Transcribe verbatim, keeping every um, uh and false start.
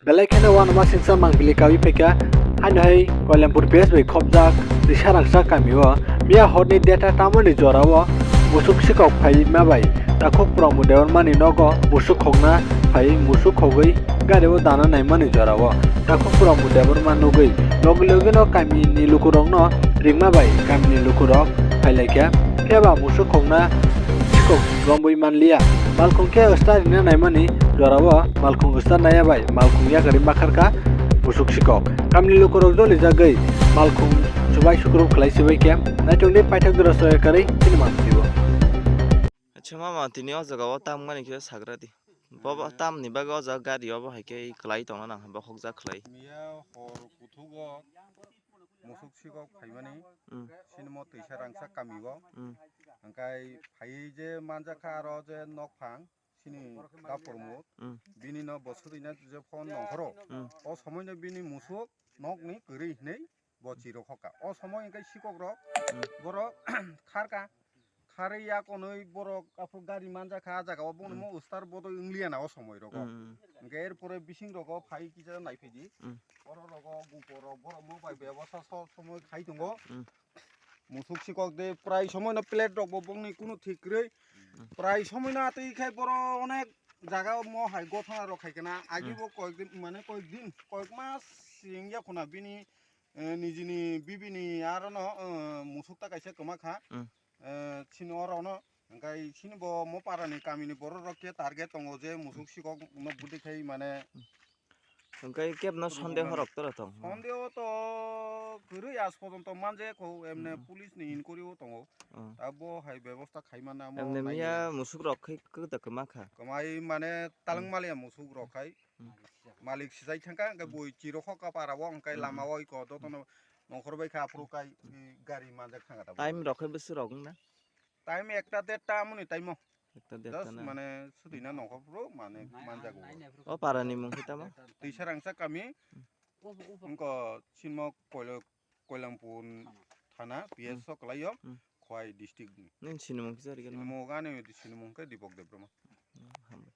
Belai kheno uanama singsa mangpili kaui phaikha, haino hai Koilampur P S bai khopjak Risa Rangsa kamio miya horni deta tamoni jorao musuk sikok phaima bai Takhuk Pramod Debbarmani nogo musuk khokna phai musuk khogwi gario dana naimani jorao Takhuk Pramod Debbarma nugwi logi logino kamini lukurokno ringma bai kamini lukurok phailaikha, phiyaba musuk khokna sikok romwi manliya. Malkhung khe wsta rina naimani jorao malkhung wsta naiya bai malkhung yakarwi makharkha musuk sikok. Kamni lukurok jolijagwi malkhung chubai sukrub khlai sibai khe naitokni paithak jora soya karwi chini manphibo. Acha mama, tini o jaga o tam gani khe sagra di. Bobo tamni bagwi o jaga gari obo hai khe kwlai tongna nang, bokhokjak khlai. Miya hor kuthugo musuk sikok phaimani, mm, sinimo twisa rangsa kamio. Mm. Hwnkhe phaiwi je manjakha aro je nokphang, sini da Pramod. Mm. Bini no bo swtwina je phone nongkhoro. Mm. O somoino bini musuk nokni kwrwi hinwi bo chirok hoka. O somoi hwnkhe sikok rok, mm, borok kharka. Kharwi yakonwi borok aphuru gari manjakha, ah jaga o bono, mm, mo ustar bodoi wngliya na o somoi rogo. Mm. Hwnkhe er pore bising rogo phai kisa naiphai di. Mm. Oro rogo gupo rok borok mo bai bebosta so somoi khai tongo. Mm. Musuk sikok de prai somoi no plate rok bo bongni kunu thik kwrwi. Mm. Prai somoi no atwi khai boro onek jaga o mo hai gothana rok khai kana. Agi, mm, bo koyek din, mane koyek din, koyek mas wngya khuna bini, eh, nijini bibini aro no, eh, musuk ta kaisa kwma kha. Mm. Eh, chini oro no, hwnkhe chini bo mo para ni kami ni borok rok khe target tongo je musuk sikok no budi khai mane. Hwnkhe kebno sondeho rok tora tong. Sondeho to kwrwi aaj porjonto manje ko, emne, mm, police ni inquiry o tongo. Oh. Abo hai bebosta khai mano amo. Emne nai miya musuk rok khai kwda kwma kha. Kwmai mane, mm, talwng maliya musuk rok khai. Mm. Malik sijai thangkha, hwnkhe, mm, bui chirok kha para o, hwnkhe, mm, lama o iko, mm, dotono nongkhor bai kha, aphuru kai, mm, i gari manjak thangkha tabuk. Time rok khe bwswk rok wngna? Time ekta derta amoni time o. Ekta derta. Just na? Mane swtwina nongkhor phuru mane manjago. O para ni mung khe tamo? Twisa rangsa kami. Mm. Wngkha sinmo Koilo-, Koilampur thana, P S, mm, o kwlaio, mm, Khowai district ni. Nini sinimung kisa rwgeno? Sinimung ani sinimung khe Dipok Debbarma. Mm, hambai.